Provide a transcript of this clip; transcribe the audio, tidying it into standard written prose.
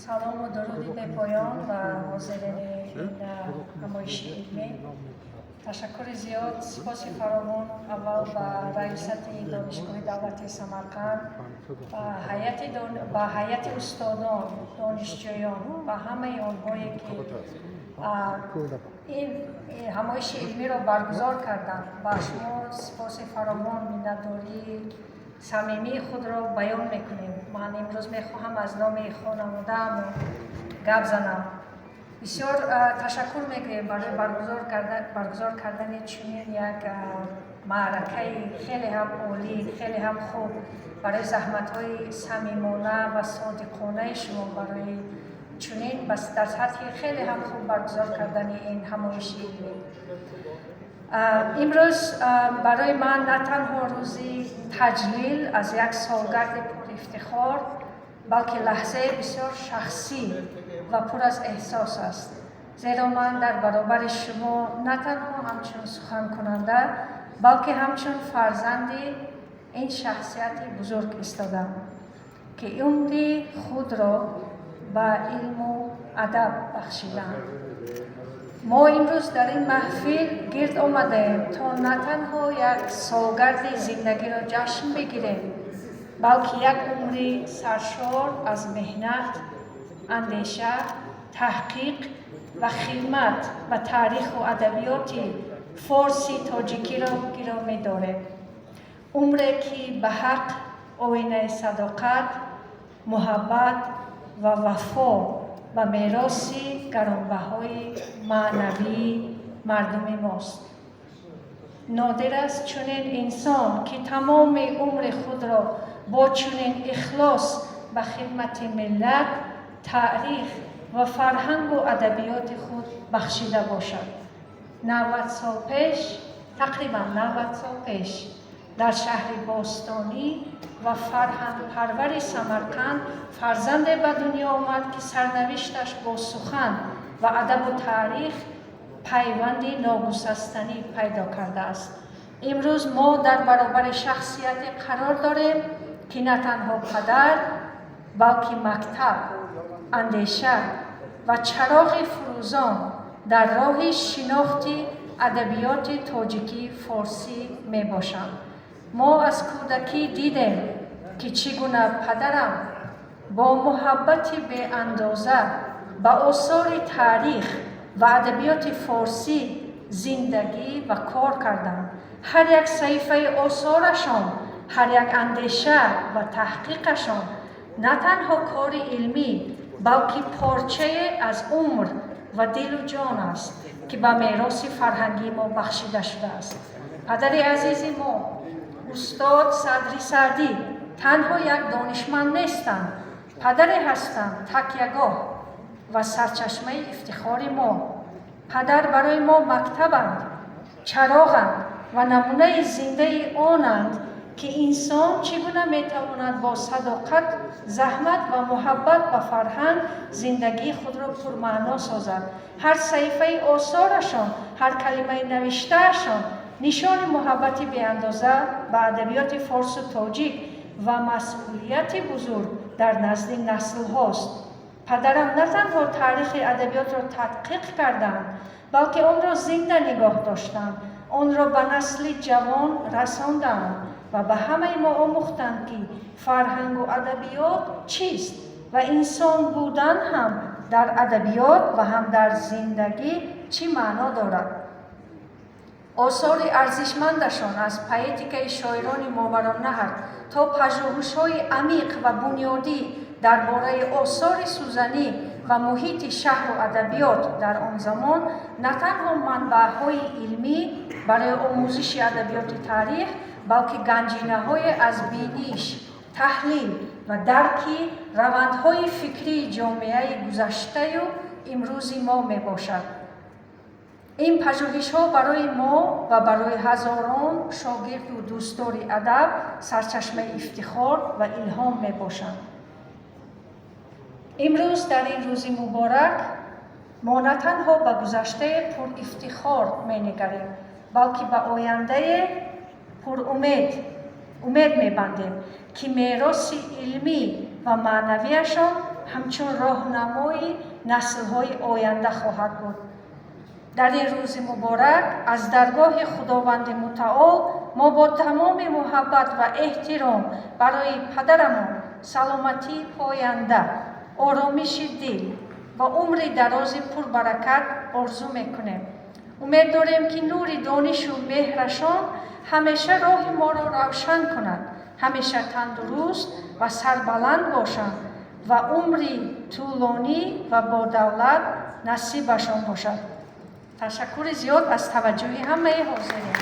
Салому дуруди бепоён ба ҳозирини ин ҳамоиши илмӣ. Ташаккури зиёд, сипоси фаровон аввал ба раёсати Донишгоҳи давлатии Самарқанд, ба ҳайати устодон, донишҷӯён, ба ҳамаи онҳое, ки ин ҳамоиши илмиро баргузор карданд. Ба шумо сипоси фаровон, миннатдории самимии худро баён мекунем. Ман имрӯз мехоҳам аз номи хонаводаам гап занам. Бисёр ташаккур мекунем барои баргузор кардани чунин як маъракаи хеле ҳам олӣ, хеле ҳам хуб, барои заҳматҳои самимона ва содиқонаи шумо барои чунин дар сатҳи хеле ҳам хуб баргузор кардани ин ҳамоиши илмӣ. Имрӯз барои ман на танҳо рӯзи таҷлил аз як солгарди пурифтихор, балки лаҳзаи бисёр шахсӣ ва пур аз эҳсос аст, зеро ман дар баробари шумо на танҳо ҳамчун суханкунанда, балки ҳамчун фарзанди ин шахсияти бузург истодам, ки умри худро ба илму адаб бахшиданд. Мо имрӯз дар ин маҳфил гирд омадаем, то на танҳо як солгарди зиндагиро ҷашн бигирем, балки як умри саршор аз меҳнат, андеша, таҳқиқ ва хидмат ба таъриху адабиёти форси тоҷикиро гиромӣ дорем, умре ки ба ҳақ оинаи садоқат, муҳаббат ва вафо ба мероси гаронбаҳои маънавии мардуми мост. Нодир аст чунин инсон, ки тамоми умри худро бо чунин ихлос ба хидмати миллат, таърих ва фарҳангу адабиёти худ бахшида бошад. 90 сол пеш, тақрибан 90 сол пеш, дар шаҳри бостонӣ ва фарҳангпарвари Самарқанд фарзанде ба дунё омад, ки сарнавишташ бо сухан ва адабу таърих пайванди ногусастанӣ пайдо кардааст. Имрӯз мо дар баробари шахсияте қарор дорем, ки на танҳо падар, балки мактаб, андеша ва чароғи фурӯзон дар роҳи шинохти адабиёти тоҷикӣ форсӣ мебошанд. Мо аз кӯдакӣ дидем, ки чӣ гуна падарам бо муҳаббати беандоза ба осори таърих ва адабиёти форсӣ зиндагӣ ва кор карданд. Ҳар як саҳифаи осорашон, ҳар як андеша ва таҳқиқашон на танҳо кори илмӣ, балки порчае аз умр ва дилу ҷон аст, ки ба мероси фарҳангии мо бахшида шудааст. Падари азизи мо, устод Садри Саъдӣ, танҳо як донишманд нестанд, падаре ҳастанд такягоҳ ва сарчашмаи ифтихори мо. Падар барои мо мактабанд, чароғанд ва намунаи зиндаи онанд, ки инсон чӣ гуна метавонад бо садоқат, заҳмат ва муҳаббат ба фарҳанг зиндагии худро пурмаъно созад. Ҳар саҳифаи осорашон, ҳар калимаи навиштаашон нишони муҳаббати беандоза ба адабиёти форсу тоҷик ва масъулияти бузург дар назди наслҳост. Падарам на танҳо таърихи адабиётро тадқиқ карданд, балки онро зинда нигоҳ доштанд, онро ба насли ҷавон расонданд ва ба ҳамаи мо омӯхтанд, ки фарҳангу адабиёт чист ва инсон будан ҳам дар адабиёт ва ҳам дар зиндагӣ чӣ маъно дорад. Осори арзишмандашон, аз поэтикаи шоирони Мовароуннаҳр то пажӯҳишҳои амиқ ва бунёдӣ дар бораи осори сӯзанӣ ва муҳити шаҳру адабиёт дар он замон, на танҳо манбаъҳои илмӣ барои омӯзиши адабиёти таърих, балки ганҷинаҳое аз биниш, таҳлил ва дарки равандҳои фикрии ҷомеаи гузаштаю имрӯзи мо мебошад. Ин пажӯҳишҳо барои мо ва барои ҳазорон шогирду дӯстдори адаб сарчашмаи ифтихор ва илҳом мебошанд. Имрӯз, дар ин рӯзи муборак, мо на танҳо ба гузаштаи пурифтихор менигарем, балки ба ояндае пурумед умед мебандем, ки мероси илмӣ ва маънавиашон ҳамчун роҳнамои наслҳои оянда хоҳад буд. Дар ин рӯзи муборак аз даргоҳи Худованди Мутаол мо бо тамоми муҳаббат ва эҳтиром барои падарамон саломатии поянда, оромиши дил ва умри дарози пурбаракат орзу мекунем. Умед дорем, ки нури донишу меҳрашон ҳамеша роҳи моро равшан кунад, ҳамеша тандуруст ва сарбаланд бошанд ва умри тӯлонӣ ва бодавлат насибашон бошад. Ташаккури зиёд аз таваҷҷӯҳи ҳамаи ҳозирин.